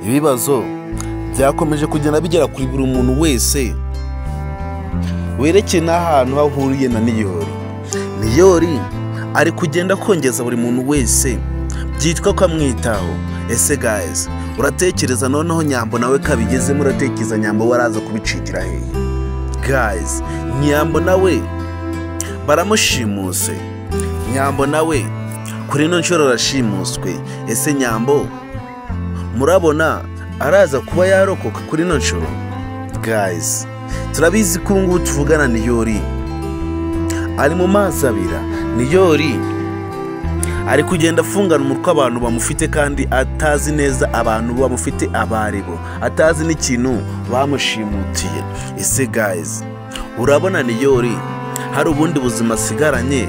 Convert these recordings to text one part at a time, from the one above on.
Ibibazo byakomeje kugenda bigera kuri buri muntu wese werekeye n'ahantu hahuriye na Niyori. Niyori ari kugenda kongeza buri muntu wese byitwa ko amwitaho. Ese guys, uratekereza noneho Nyambo nawe kabigezemo, uratekereza Nyambo waraza kubicikira hehe? Guys, Nyambo nawe baramushimuse. Nyambo nawe kuri ino nshuro arashimuswe. Ese Nyambo murabona araza kuba yarokoka kuri ino nshuro? Guys, turabizi ko ngubu tuvugana Niyori ari mu mazi abira. Niyori ari kugenda afungana umutwe abantu bamufite, kandi atazi neza abantu bamufite abaribo, atazi n'ikintu bamushimutiye. Ese guys, urabona Niyori hari ubundi buzima asigaranye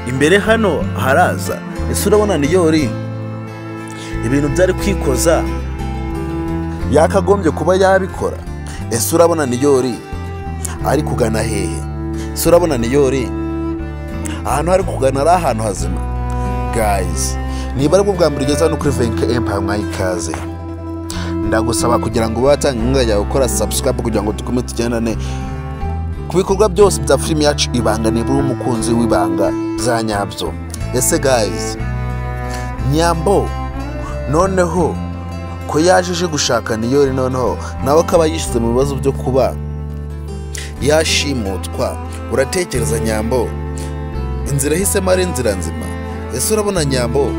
imbere hano haraza? Ese urabona Niyori ibintu byari kwikoza yakagombye kuba yabikora? Ese urabona Niyori ari kugana hehe? Ese urabona Niyori ahantu ari kugana ari ahantu hazima? Guys, niba aribwo bwa mbere ugeze hano kuri Venke Empire, mwayikaze. Ndagusaba kugira ngo ubatange inkunga yawe gukora subscribe kugira ngo dukomeze tugendane ku bikorwa byose bya filime yacu Ibanga, niba uri umukunzi w'ibanga bya nyabyo. Ese guys, Nyambo noneho ko yaje gushaka Niyori, noneho nawe akaba yishyize mu bibazo byo kuba yashimutwa, uratekereza Nyambo inzira ahisemo ari inzira nzima? Ese urabona Nyambo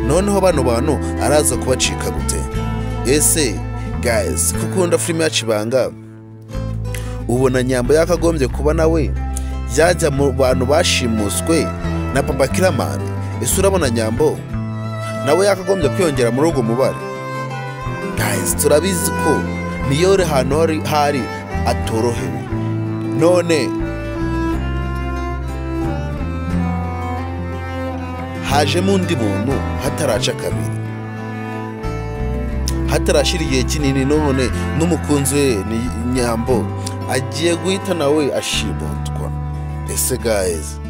noneho bano bantu araza kubacika gute? Ese guys, kukunda filime yacu Ibanga, ubona Nyambo yakagombye kuba nawe yajya mu bantu bashimuswe na Papa Kiramani? Ese urabona Nyambo nawe yakagombye kwiyongera muri uwo mubare? Guys, turabizi ko Niyori hano hari atorohewe. None hajemo undi muntu hataraca kabiri, hatarashira igihe kinini, none n'umukunzi we ni Nyambo agiye guhita nawe ashimutwa. Ese guys,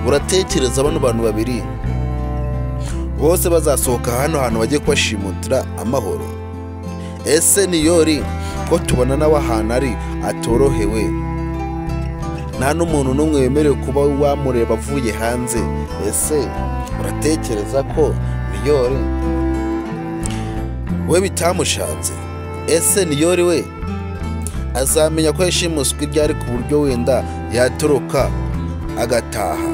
uratekereza bano bantu babiri bose bazasohoka hano hantu bagiye kubashimutira amahoro? Ese Niyori ko tubona nawe ahantu ari atorohewe, nta n'umuntu n'umwe wemerewe kuba wamureba avuye hanze? Ese uratekereza ko Niyori we bitamushatse? Ese Niyori we azamenya ko yashimuswe iryari ku buryo wenda yatoroka agataha?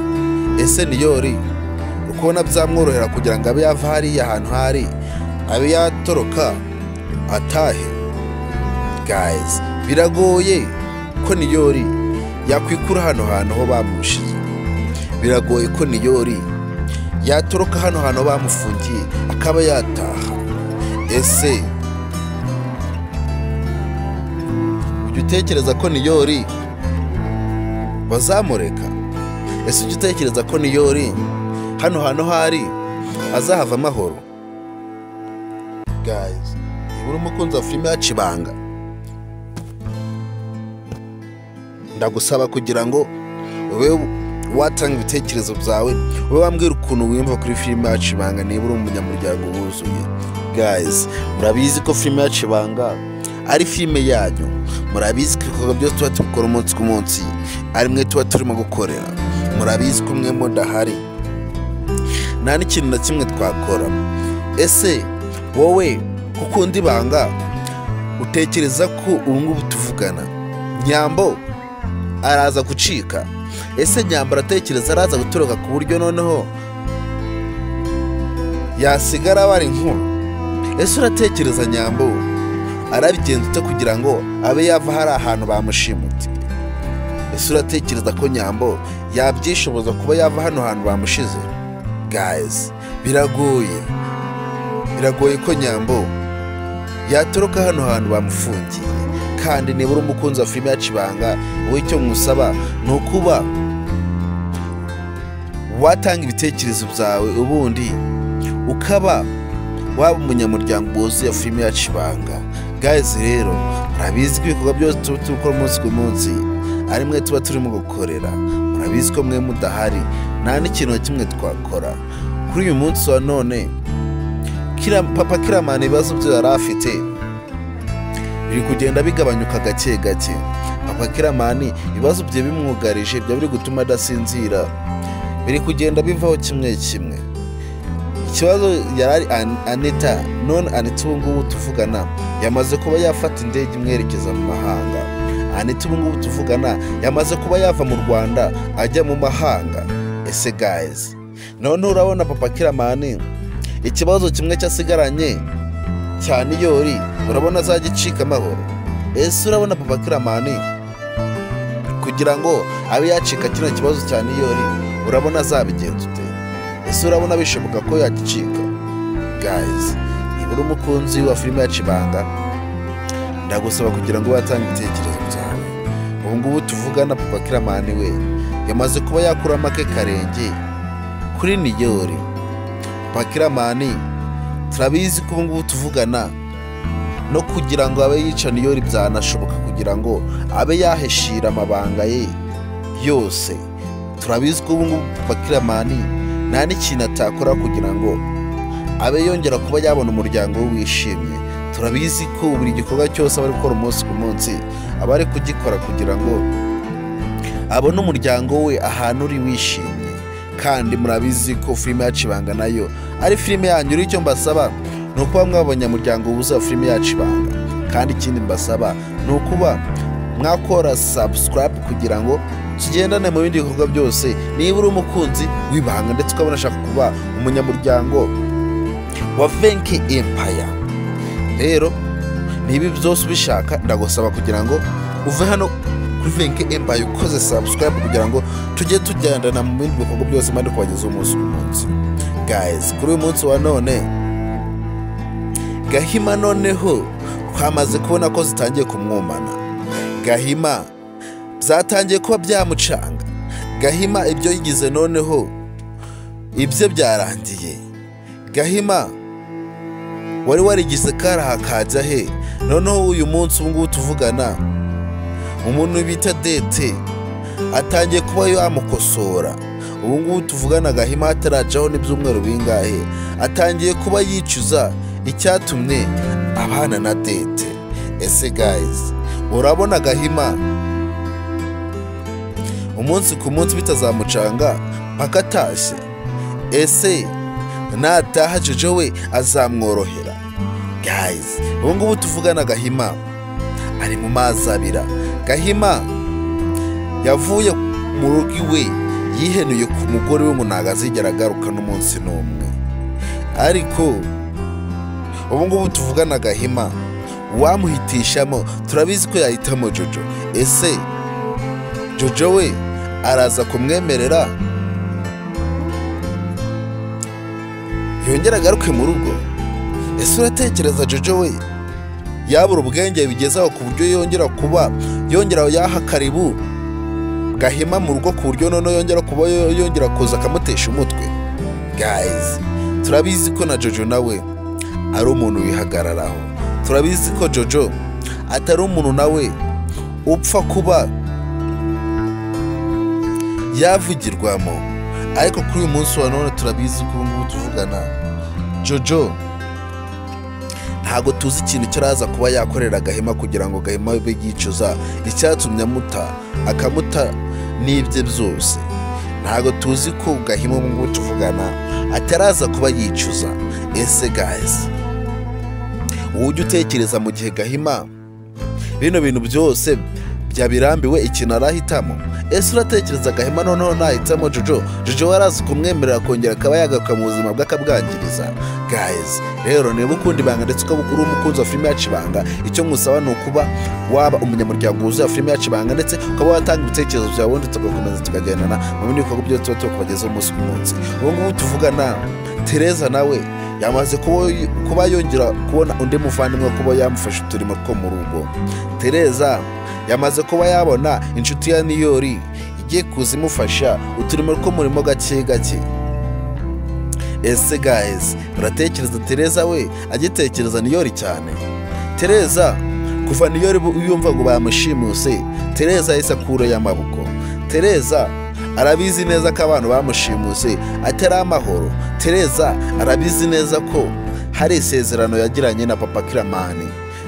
Ese Niyori ukubona byamworohera kugira ngo abe yava hariya ahantu hari abe yatoroka atahe? Guys, biragoye ko Niyori yakwikura hano hantu ho bamushize. Biragoye ko Niyori yatoroka hano hantu bamufungiye akaba yataha. Ese ujya utekereza ko Niyori bazamureka? Ese ujya utekereza ko Niyori hano hantu hari azahava amahoro? Guys, niba uri umukunzi wa filime yacu Ibanga, ndagusaba kugira ngo ube watanga ibitekerezo byawe, ube wambwira ukuntu wiyumva kuri filime yacu Ibanga niba uri umunyamuryango wuzuye. Guys, murabizi ko filime yacu Ibanga ari filime yanyu. Murabizi ko ibikorwa byose tuba tubikora umunsi ku munsi ari mwe tuba turimo gukorera. Murabizi ko mwe mudahari nta n'ikintu na kimwe twakora. Ese wowe ukunda Ibanga, utekereza ko ubu ngubu tuvugana Nyambo araza gucika? Ese Nyambo aratekereza araza gutoroka ku buryo noneho yasigara bari inkuru? Ese uratekereza Nyambo arabigenza ute kugira ngo abe yava hari ahantu bamushimute? Ese uratekereza ko Nyambo yabyishoboza kuba yava hano hantu bamushize? Guys, biragoye, biragoye ko Nyambo yatoroka hano hantu bamufungiye. Kandi niba uri umukunzi wa filime yacu Ibanga, wowe icyo nkusaba ni ukuba watanga ibitekerezo byawe, ubundi ukaba waba umunyamuryango wuzuye filime yacu Ibanga. Guys rero, murabizi ko ibikorwa byose tuba tubikora umunsi ku munsi ari mwe tuba turimo gukorera. Murabizi ko mwe mudahari nta n'ikintu na kimwe twakora. Kuri uyu munsi wa none Papa Kiramani ibibazo byo yari afite biri kugenda bigabanyuka gake gake. Papa Kiramani ibibazo bye bimwugarije bya biri gutuma adasinzira biri kugenda bivaho kimwe kimwe. Ikibazo yari Anita, none Anita ubu ngubu tuvugana yamaze kuba yafata indege imwerekeza mu mahanga. Anita ubu ngubu tuvugana yamaze kuba yava mu Rwanda ajya mu mahanga. Ese guys, none urabona Papa Kiramani ikibazo kimwe cyasigaranye cya Niyori urabona azagicika amahoro? Ese urabona Papa Kiramani kugira ngo abe yacika kino kibazo cya Niyori urabona azabigenza ute? Ese urabona bishoboka ko yagicika? Guys, niba uri umukunzi wa filime yacu Ibanga, ndagusaba kugira ngo watange ibitekerezo byawe. Ubu ngubu tuvugana Papa Kiramani we yamaze kuba yakuramo ake karenge kuri Niyori. Papa Kiramani turabizi ko ubu ngubu tuvugana no kugira ngo abe yica Niyori byanashoboka kugira ngo abe yaheshira amabanga ye yose. Turabizi ko ubu ngubu Papa Kiramani nta n'ikintu atakora kugira ngo abe yongera kuba yabona umuryango we wishimye. Turabizi ko buri gikorwa cyose aba ari gukora umunsi ku munsi aba ari kugikora kugira ngo abone umuryango we ahantu uri wishimye. Kandi murabizi ko filime yacu Ibanga nayo ari filime yanyu. Icyo mbasaba ni ukuba mwaba abanyamuryango wuzuye filime yacu Ibanga, kandi ikindi mbasaba ni ukuba mwakora subscribe kugira ngo tugendane mu bindi bikorwa byose. Niba uri umukunzi w'Ibanga ndetse ukabona ashaka kuba umunyamuryango wa Venke Empire, rero niba byose ubishaka ndagusaba kugira ngo uve hano kuri Venke Empire ukoze subscribe kugira ngo tujye tugendana mu bindi bikorwa byose mandi kubageza umunsi ku munsi. Guys, kuri uyu munsi wa none Gahima noneho twamaze kubona ko zitangiye kumwumana. Gahima byatangiye kuba byamucanga. Gahima ibyo yigize noneho ibyo byarangiye. Gahima wari warigize karaha kajya he, noneho uyu munsi ubu ngubu tuvugana umuntu bita Dete atangiye kuba yamukosora. Ubu ngubu tuvugana Gahima atarajaho n'ibyumweru bingahe atangiye kuba yicuza icyatumye abana na Dete. Ese guys, urabona Gahima umunsi ku munsi bitazamucanga mpaka atashye? Ese nataha Jojo we azamworohera? Guys, ubu ngubu tuvugana Gahima ari mu mazi abira. Gahima yavuye mu rugo iwe yihenuye ku mugore we ngo ntabwo azigera agaruka n'umunsi n'umwe. Ariko ubu ngubu tuvugana Gahima wamuhitishamo turabizi ko yahitamo Jojo. Ese Jojo we araza kumwemerera yongera agaruke mu rugo? Ese uratekereza Jojo we yabura ubwenge bigezaho ku buryo yongera kuba yongera yaha karibu Gahima mu rugo ku buryo noneho yongera kuba yongera kuza akamutesha umutwe? Guys, turabizi ko na Jojo nawe ari umuntu wihagararaho. Turabizi ko Jojo atari umuntu nawe upfa kuba yavugirwamo. Ariko kuri uyu munsi wa none turabizi ko ubu ngubu tuvugana Jojo ntago tuzi ikintu cyaraza kuba yakorera Gahima kugira ngo Gahima be yicuza icyatumye amuta akamuta n'ibye byose. Ntago tuzi ko Gahima ubu ngubu tuvugana ataraza kuba yicuza. Ese guys, ujye utekereza mu gihe Gahima bino bintu byose byabirambiwe ikintu arahitamo? Ese uratekereza Gahima noneho nahitamo Jojo, Jojo warazi kumwemerera kongera akaba yagaruka mu buzima bw'akabwangiriza? Guys, rero niba ukunda Ibanga ndetse ukaba uri umukunzi wa filime yacu Ibanga, icyo nkusaba ni ukuba waba umunyamuryango wuzuye wa filime yacu Ibanga ndetse ukaba watanga ibitekerezo byawe, ubundi tugakomeza tukagendana mu bindi bikorwa byose tuba tukubagezaho umunsi ku munsi. Ubu ngubu tuvugana Tereza nawe yamaze kuba yongera kubona undi muvandimwe kuba yamufasha uturimo two mu rugo. Tereza yamaze kuba yabona inshuti ya Niyori igiye kuza imufasha uturimo two murimo gake gake. Ese guys, uratekereza Tereza we agitekereza Niyori cyane? Tereza kuva Niyori yumva ngo bamushimuse, Tereza yahise akura y'amaboko. Tereza arabizi neza ko abantu bamushimuse atari amahoro. Tereza arabizi neza ko hari isezerano yagiranye na Papa Kiramani.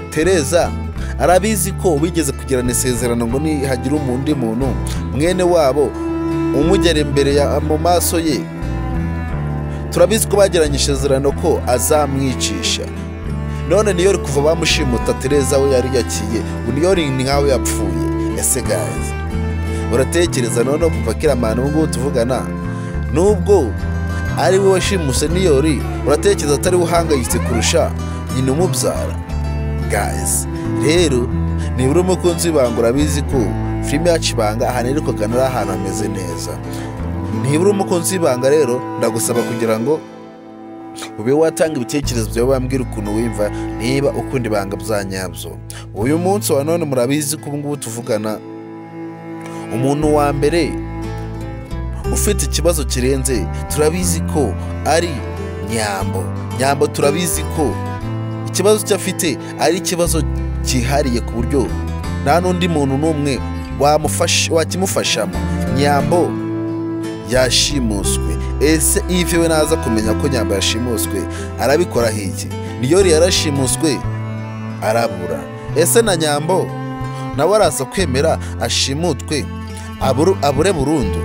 Tereza arabizi ko bigeze kugirana isezerano ngo nihagira undi muntu mwene wabo umugera imbere ya mu maso ye. Turabizi ko bagiranye isezerano ko azamwicisha. None Niyori kuva bamushimuta Tereza we yari yakiye, Niyori ni nkawe yapfuye. Ese guys, uratekereza none Papa Kiramani ubu ngubu tuvugana nubwo ari we washimuse Niyori, uratekereza atari uhangayitse kurusha nyina umubyara? Guys, rero nibura umukunzi w'ibanga urabizi ko filime yacu Ibanga ahantu iri kugana ari ahantu hameze neza. Nibura umukunzi w'ibanga rero ndagusaba kugira ngo ube watanga ibitekerezo byawe, bambwira ukuntu wimva niba ukunda ibanga bya nyabyo. Uyu munsi wa none murabizi ko ubu ngubu tuvugana umuntu wa mbere ufite ikibazo kirenze turabizi ko ari Nyambo. Nyambo turabizi ko ikibazo cye afite ari ikibazo cyihariye ku buryo nta n'undi muntu n'umwe wakimufashamo. Nyambo yashimuswe. Ese Yves we naza kumenya ko Nyambo yashimuswe arabikora hiki? Niyori yarashimuswe arabura. Ese na Nyambo nawe araza kwemera ashimutwe abure burundu?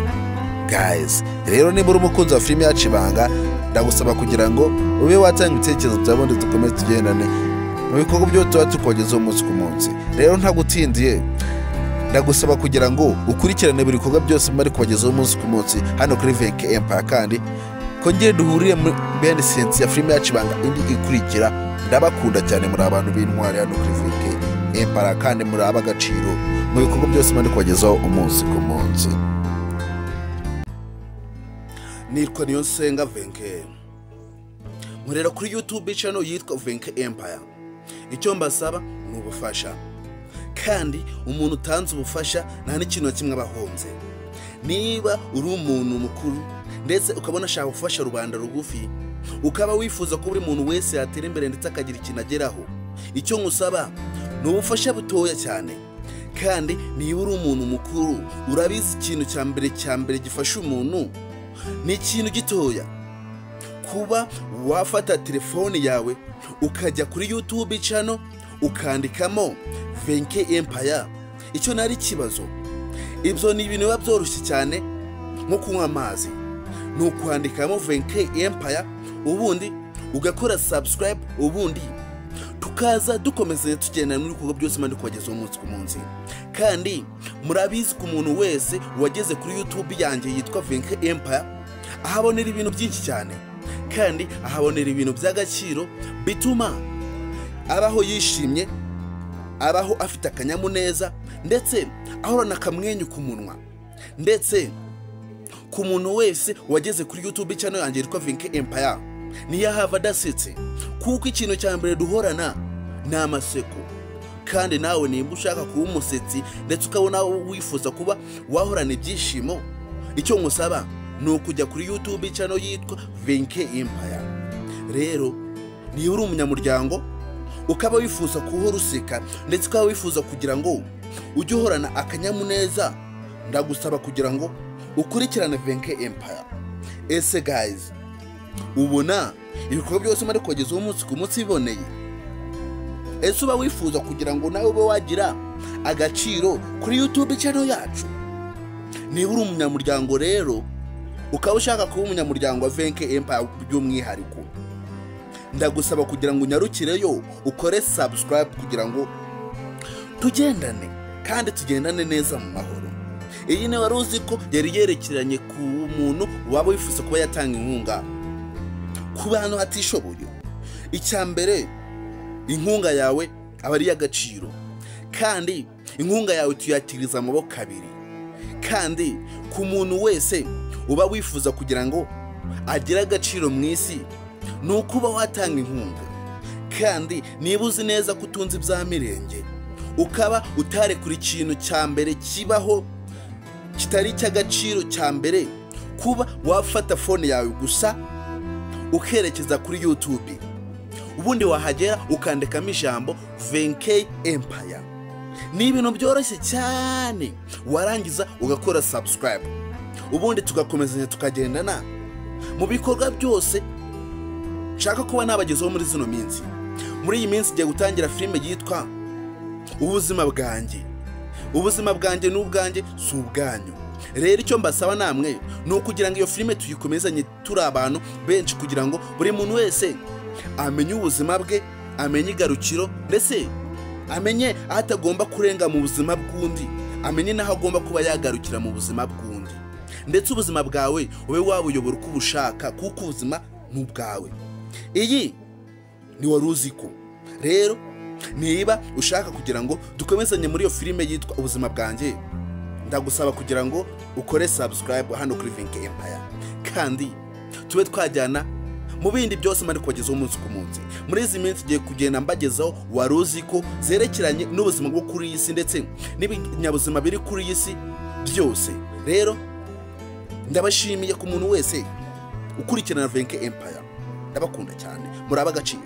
Guys, rero niba uri umukunzi wa filime yacu Ibanga ndagusaba kugira ngo ube watanga ibitekerezo byawe ndetse dukomeze tugendane mu bikorwa byo tuba tukogezaho umunsi ku munsi. Rero ntagutindiye ndagusaba kugira ngo ukurikirane buri bikorwa byose mari kubagezaho umunsi ku munsi hano kuri Venke Empire, kandi kongere duhurire muri behind scenes ya filime yacu Ibanga indi ikurikira. Ndabakunda cyane, muri abantu b'intwari hano kuri Venke Empire, kandi muri ab'agaciro mu bikorwa byose mari kubagezaho umunsi ku munsi. Nitwa Niyonsenga Venke, nkorera kuri YouTube channel yitwa Venke Empire. Icyo mbasaba ni ubufasha, kandi umuntu utanze ubufasha nta n'ikintu na kimwe abahombye. Niba uri umuntu mukuru ndetse ukabona ashaka gufasha rubanda rugufi, ukaba wifuza ko buri muntu wese yatera imbere ndetse akagira ikintu ageraho, icyo nkusaba ni ubufasha butoya cyane. Kandi niba uri umuntu mukuru urabizi ikintu cya mbere gifasha umuntu ni ikintu gitoya, kuba wafata telefone yawe ukajya kuri YouTube channel ukandikamo Venke Empire. Icyo nari ikibazo. Ibyo ni ibintu biba byoroshye cyane nko kunywa amazi. Ni ukwandikamo Venke Empire ubundi ugakora subscribe, ubundi tukaza dukomeza tugenda muri bikorwa byose mandi kubagezaho umunsi ku munsi. Kandi murabizi ku muntu wese wageze kuri YouTube yanjye yitwa Venke Empire ahabonera ibintu byinshi cyane, kandi ahabonera ibintu by'agaciro bituma abaho yishimye, abaho afite akanyamuneza, ndetse ahorana akamwenyu ku munwa. Ndetse ku muntu wese wageze kuri YouTube channel yanjye yitwa Venke Empire niyo ahava adasetse, kuko ikintu cya mbere duhorana ni amaseko. Kandi nawe nimba ushaka kuba umusetsi ndetse ukabona wifuza kuba wahorana ibyishimo, icyo nkusaba ni ukujya kuri YouTube channel yitwa Venke Empire. Rero niba uri umunyamuryango ukaba wifuza kuhora useka ndetse ukaba wifuza kugira ngo ujye uhorana akanyamuneza, ndagusaba kugira ngo ukurikirane Venke Empire. Ese guys, ubona ibikorwa byose mari kubagezaho umunsi ku munsi biboneye? Ese uba wifuza kugira ngo nawe ube wagira agaciro kuri YouTube channel yacu? Niba uri umunyamuryango rero ukaba ushaka kuba umunyamuryango wa Venke Empire by'umwihariko, ndagusaba kugira ngo unyarukireyo ukore subscribe kugira ngo tugendane, kandi tugendane neza mu mahoro. Iyi ni wari uzi ko yari yerekeranye ku muntu waba wifuza kuba yatanga inkunga ku bantu batishoboye. Icya mbere, inkunga yawe aba ari iy'agaciro, kandi inkunga yawe tuyakiriza amaboko abiri. Kandi ku muntu wese uba wifuza kugira ngo agire agaciro mu isi ni ukuba watanga inkunga. Kandi niba uzi neza ko utunze ibya mirenge ukaba utarekura ikintu cya mbere kibaho kitari icy'agaciro cya mbere, kuba wafata fone yawe gusa ukerekeza kuri YouTube, ubundi wahagera ukandikamo ijambo Venke Empire. Ni ibintu byoroshye cyane, warangiza ugakora subscribe, ubundi tugakomezanya tukagendana mu bikorwa byose Nshaka kuba nabagezeho muri zino minsi. Muri iyi minsi igiye gutangira filime yitwa Ubuzima Bwanjye. Ubuzima bwanjye n'ubwanjye si ubwanyu. Rero icyo mbasaba namwe ni ukugira ngo iyo filime tuyikomezanye turi abantu benshi, kugira ngo buri muntu wese amenye ubuzima bwe, amenye igarukiro, ndetse amenye aho atagomba kurenga mu buzima bw'undi, amenye n'aho agomba kuba yagarukira mu buzima bw'undi. Ndetse ubuzima bwawe ube wabuyobora uko ubushaka, kuko ubuzima ni ubwawe. Iyi ni Wari Uzi Ko. Rero niba ushaka kugira ngo dukomezanye muri iyo filime yitwa Ubuzima Bwanjye, ndagusaba kugira ngo ukore subscribe hano kuri Vinke Empire, kandi tube twajyana mu bindi byose mari kubagezaho umunsi ku munsi. Muri izi minsi igiye kugenda mbagezaho Wari Uzi Ko zerekeranye n'ubuzima bwo kuri iyi si ndetse n'ibinyabuzima biri kuri iyi si byose. Rero ndabashimiye ku muntu wese ukurikirana Vinke Empire, ndabakunda cyane, muri ab'agaciro.